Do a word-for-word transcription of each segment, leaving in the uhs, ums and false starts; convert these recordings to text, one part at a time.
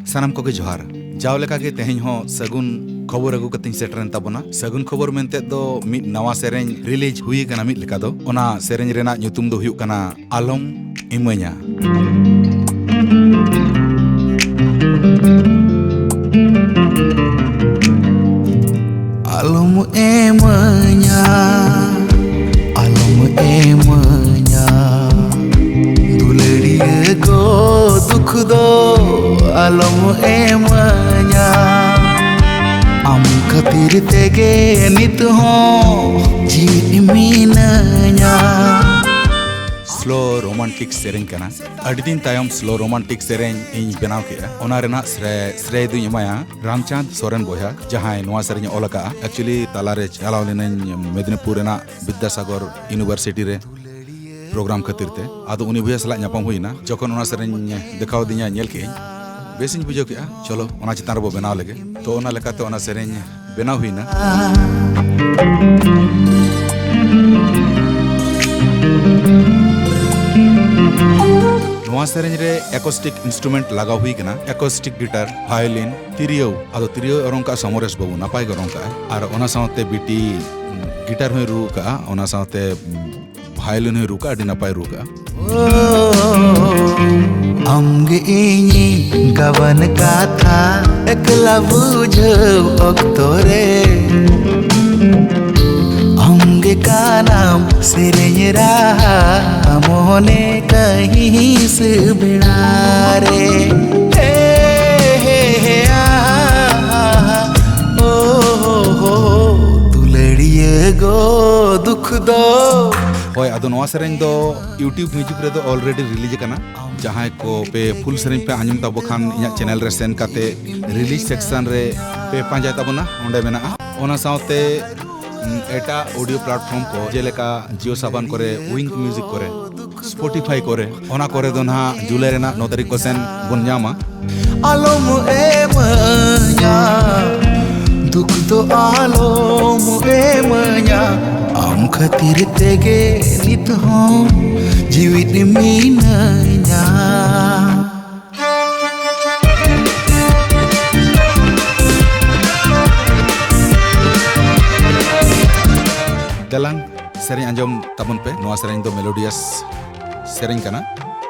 ᱥᱟᱱᱟᱢ ᱠᱚᱜᱮ ᱡᱚᱦᱟᱨ᱾ ᱡᱟᱣ ᱞᱮᱠᱟᱜᱮ ᱛᱮᱦᱮᱧ ᱦᱚᱸ ᱥᱟᱹᱜᱩᱱ ᱠᱷᱚᱵᱚᱨ ᱟᱹᱜᱩ ᱠᱟᱛᱮᱧ ᱥᱮᱴᱮᱨᱮᱱ ᱛᱟᱵᱚᱱᱟ᱾ ᱥᱟᱹᱜᱩᱱ ᱠᱷᱚᱵᱚᱨ ᱢᱮᱱᱛᱮ ᱫᱚ ᱢᱤᱫ ᱱᱟᱣᱟ ᱥᱮᱨᱮᱧ ᱨᱤᱞᱤᱡᱽ ᱦᱩᱭ ᱟᱠᱟᱱᱟ ᱢᱤᱫ ᱞᱮᱠᱟ ᱫᱚ᱾ ᱚᱱᱟ ᱥᱮᱨᱮᱧ ᱨᱮᱱᱟᱜ ᱧᱩᱛᱩᱢ ᱫᱚ ᱦᱩᱭᱩᱜ ᱠᱟᱱᱟ ᱟᱞᱚᱢ ᱤᱢᱟᱹᱧᱟ᱾ ᱟᱞᱚᱢ ᱮᱢᱟᱹᱧᱟ, ᱟᱞᱚᱢ ᱮᱢᱟᱹᱧᱟ, ᱫᱩᱞᱟᱹᱲᱤᱭᱟᱹ ᱜᱚ ᱫᱩᱠᱷ ᱫᱚ ᱟᱞᱚᱢ ᱮᱢᱟᱹᱧᱟ᱾ ᱟᱢ ᱠᱷᱟᱹᱛᱤᱨ ᱛᱮᱜᱮ ᱱᱤᱛ ᱦᱚᱸ ᱡᱤᱣᱤᱫ ᱢᱤᱱᱟᱹᱧᱟ᱾ ᱥᱞᱳ ᱨᱳᱢᱟᱱᱴᱤᱠ ᱥᱮᱨᱮᱧ ᱠᱟᱱᱟ᱾ ᱟᱹᱰᱤ ᱫᱤᱱ ᱛᱟᱭᱚᱢ ᱥᱞᱳ ᱨᱳᱢᱟᱱᱴᱤᱠ ᱥᱮᱨᱮᱧ ᱤᱧ ᱵᱮᱱᱟᱣ ᱠᱮᱫᱼᱟ᱾ ᱚᱱᱟ ᱨᱮᱱᱟᱜ ᱥᱨᱮᱭ, ᱥᱨᱮᱭ ᱫᱩᱧ ᱮᱢᱟᱭᱟ ᱨᱟᱢᱪᱟᱸᱫᱽ ᱥᱚᱨᱮᱱ ᱵᱚᱭᱦᱟ, ᱡᱟᱦᱟᱸᱭ ᱱᱚᱣᱟ ᱥᱮᱨᱮᱧ ᱮ ᱚᱞ ᱟᱠᱟᱫᱼᱟ᱾ ᱮᱠᱪᱩᱭᱮᱞᱤ ᱛᱟᱞᱟᱨᱮ ᱪᱟᱞᱟᱣ ᱞᱮᱱᱟᱹᱧ ᱢᱮᱫᱽᱱᱤᱯᱩᱨ ᱨᱮᱱᱟᱜ ᱵᱤᱫᱽᱫᱟᱥᱟᱜᱚᱨ ᱤᱭᱩᱱᱤᱵᱷᱟᱨᱥᱤᱴᱤ ᱨᱮ ᱯᱨᱳᱜᱨᱟᱢ ᱠᱷᱟᱹᱛᱤᱨ ᱛᱮ᱾ ᱟᱫᱚ ᱩᱱᱤ ᱵᱚᱭᱦᱟ ᱥᱟᱞᱟᱜ ᱧᱟᱯᱟᱢ ᱦᱩᱭᱱᱟ᱾ ᱡᱚᱠᱷᱚᱱ ᱚᱱᱟ ᱥᱮᱨᱮᱧ ᱫᱮᱠᱷᱟᱣ ᱟᱹᱫᱤᱧᱟ, ᱧᱮᱞ ᱠᱮᱫᱟᱹᱧ, ᱵᱮᱥᱤᱧ ᱵᱩᱡᱷᱟᱹᱣ ᱠᱮᱫᱼᱟ᱾ ᱪᱚᱞᱚ, ᱚᱱᱟ ᱪᱮᱛᱟᱱ ᱨᱮᱵᱚ ᱵᱮᱱᱟᱣ ᱞᱮᱜᱮ᱾ ᱛᱚ, ᱚᱱᱟ ᱞᱮᱠᱟᱛᱮ ᱚᱱᱟ ᱥᱮᱨᱮᱧ ᱵᱮᱱᱟᱣ ᱦᱩᱭᱱᱟ᱾ ᱱᱚᱣᱟ ᱥᱮᱨᱮᱧ ᱨᱮ ᱮᱠᱳᱥᱴᱤᱠ ᱤᱱᱥᱴᱨᱩᱢᱮᱱᱴ ᱞᱟᱜᱟᱣ ᱦᱩᱭ ᱠᱟᱱᱟ, ᱮᱠᱳᱥᱴᱤᱠ ᱜᱤᱴᱟᱨ, ᱵᱷᱟᱭᱳᱞᱤᱱ, ᱛᱤᱨᱭᱳ᱾ ᱟᱫᱚ ᱛᱤᱨᱭᱳ ᱚᱨᱚᱝ ᱠᱟᱜᱼᱟ ᱥᱚᱢᱚᱨᱮᱥ ᱵᱟᱹᱵᱩ, ᱱᱟᱯᱟᱭ ᱜᱮ ᱚᱨᱚᱝ ᱠᱟᱜᱼᱟᱭ᱾ ᱟᱨ ᱚᱱᱟ ᱥᱟᱶᱛᱮ ᱵᱤᱴᱤ ᱜᱤᱴᱟᱨ ᱦᱚᱸᱭ ᱨᱩ ᱠᱟᱜᱼᱟ, ᱚᱱᱟ ᱥᱟᱶᱛᱮ ᱵᱷᱟᱭᱳᱞᱤᱱ ᱦᱚᱸᱭ ᱨᱩ ᱠᱟᱜᱼᱟ, ᱟᱹᱰᱤ ᱱᱟᱯᱟᱭ ᱨᱩ ᱠᱟᱜᱼᱟ᱾ ᱟᱢᱜᱮ ᱤᱧᱤᱡ ᱜᱟᱵᱟᱱ ᱠᱟᱛᱷᱟ ᱮᱠᱞᱟ ᱵᱩᱡᱷᱟᱹᱣ ᱚᱠᱛᱚ ᱨᱮ, ᱟᱢᱜᱮ ᱠᱟᱱᱟᱢ ᱥᱮᱨᱮᱧ ᱨᱟᱦᱟ ᱢᱚᱱᱮ ᱠᱟᱹᱦᱤᱥ ᱵᱮᱲᱟ ᱨᱮ᱾ ᱦᱮ, ᱦᱮ, ᱦᱮ, ᱟ, ᱟ, ᱟ, ᱳ, ᱦᱳ, ᱦᱳ, ᱫᱩᱞᱟᱹᱲᱤᱭᱟᱹ ᱜᱚ ᱫᱩᱠᱷ ᱫᱚ᱾ ᱦᱳᱭ, ᱟᱫᱚ ᱱᱚᱣᱟ ᱥᱮᱨᱮᱧ ᱫᱚ YouTube Music ᱨᱮᱫᱚ already release ᱟᱠᱟᱱᱟ᱾ ᱡᱟᱦᱟᱸᱭ ᱠᱚ ᱯᱮ ᱯᱷᱩᱞ ᱥᱮᱨᱮᱧ ᱯᱮ ᱟᱸᱡᱚᱢ ᱛᱟᱵᱚ ᱠᱷᱟᱱ, ᱤᱧᱟᱹᱜ ᱪᱮᱱᱮᱞ ᱨᱮ ᱥᱮᱱ ᱠᱟᱛᱮ ᱨᱤᱞᱤᱡᱽ ᱥᱮᱠᱥᱚᱱ ᱨᱮ ᱯᱮ ᱯᱟᱸᱡᱟᱭ ᱛᱟᱵᱚᱱᱟ, ᱚᱸᱰᱮ ᱢᱮᱱᱟᱜᱼᱟ᱾ ᱚᱱᱟ ᱥᱟᱶᱛᱮ, ᱩᱢ, ᱮᱴᱟᱜ ᱚᱰᱤᱭᱳ ᱯᱞᱟᱴᱯᱷᱚᱨᱢ ᱠᱚ, ᱡᱮᱞᱮᱠᱟ Jio Saavn ᱠᱚᱨᱮ, Wynk Music ᱠᱚᱨᱮ, Spotify ᱠᱚᱨᱮ, ᱚᱱᱟ ᱠᱚᱨᱮ ᱫᱚ ᱱᱟᱦᱟᱜ ᱡᱩᱞᱟᱭ ᱨᱮᱱᱟᱜ ᱱᱚ ᱛᱟᱹᱨᱤᱠᱷ ᱠᱚ ᱥᱮᱱ ᱵᱚᱱ ᱧᱟᱢᱟ᱾ ᱟᱞᱚᱢ ᱮᱢᱟᱹᱧᱟ, ᱫᱩᱠᱷ ᱫᱚ ᱟᱞᱚᱢ ᱮᱢᱟᱹᱧᱟ, ᱟᱢ ᱠᱷᱟᱹᱛᱤᱨ ᱛᱮᱜᱮ ᱱᱤᱛ ᱦᱚᱸ ᱡᱤᱣᱤᱫ ᱢᱤᱱᱟᱹᱧᱟ᱾ ᱮᱞᱟᱝ ᱥᱮᱨᱮᱧ ᱟᱸᱡᱚᱢ ᱛᱟᱵᱚᱱ ᱯᱮ᱾ ᱱᱚᱣᱟ ᱥᱮᱨᱮᱧ ᱫᱚ ᱢᱮᱞᱳᱰᱤᱭᱟᱥ ᱥᱮᱨᱮᱧ ᱠᱟᱱᱟ᱾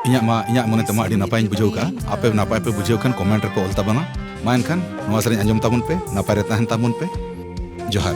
ᱤᱧᱟᱹᱜ ᱢᱟ, ᱤᱧᱟᱹᱜ ᱢᱚᱱᱮ ᱛᱮᱢᱟ ᱟᱹᱰᱤ ᱱᱟᱯᱟᱭᱤᱧ ᱵᱩᱡᱷᱟᱹᱣ ᱠᱟᱜᱼᱟ᱾ ᱟᱯᱮ ᱱᱟᱯᱟᱭ ᱯᱮ ᱵᱩᱡᱷᱟᱹᱣ ᱠᱷᱟᱱ ᱠᱚᱢᱮᱱᱴ ᱨᱮᱯᱮ ᱚᱞ ᱛᱟᱵᱚᱱᱟ᱾ ᱢᱟ ᱮᱱᱠᱷᱟᱱ ᱱᱚᱣᱟ ᱥᱮᱨᱮᱧ ᱟᱸᱡᱚᱢ ᱛᱟᱵᱚᱱ ᱯᱮ, ᱱᱟᱯᱟᱭ ᱨᱮ ᱛᱟᱦᱮᱱ ᱛᱟᱵᱚᱱ ᱯᱮ᱾ ᱡᱚᱦᱟᱨ᱾